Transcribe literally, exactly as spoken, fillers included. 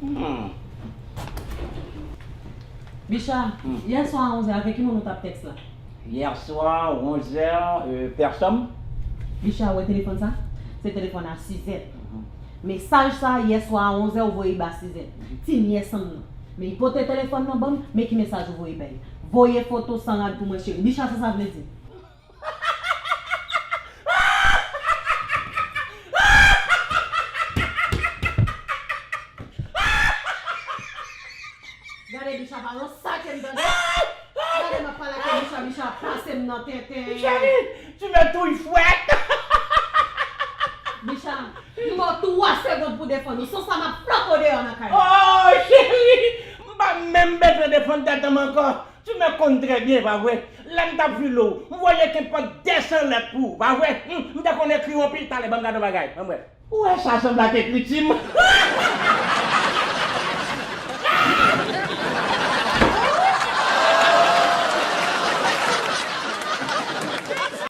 Hmm. Bicha, hmm, yè swa a onzè, avèk ki moun ou t ap tèks la? Yè swa, onzè, euh, pèsòn. Bicha, ou wè telefòn sa? Se telefòn a Sizèt. Mhm. Mesaj sa, yè swa a onzè, ou voye ba Sizèt. Mhm. Ti nyès an m nan. Men li pote telefòn nan ban m, men ki mesaj ou voye bay. Voye foto san rad pou mwen, cheri. Bicha, sa sa vle di? Gade Bicha pa nan sa ke m tande. Gade m ap pale ak Bicha, Bicha pase m nan tenten. Cheri, tu me touilles fwèt. Bicha, m ba w twa segonn pou defann ou. San sa m ap flanke w deyò nan kay la. Oh, cheri, m pa menm bezwen defann tèt an m ankò. Tu me konn trè byen, pa vre? Lè m t ap vile w, m voye kenpòt de san lèt pou ou, pa vre? Hmm, m te konn ekri w anpil talè, ban m gade yon bagay, ban m wè. Ou wè sa sanble ak ekriti m?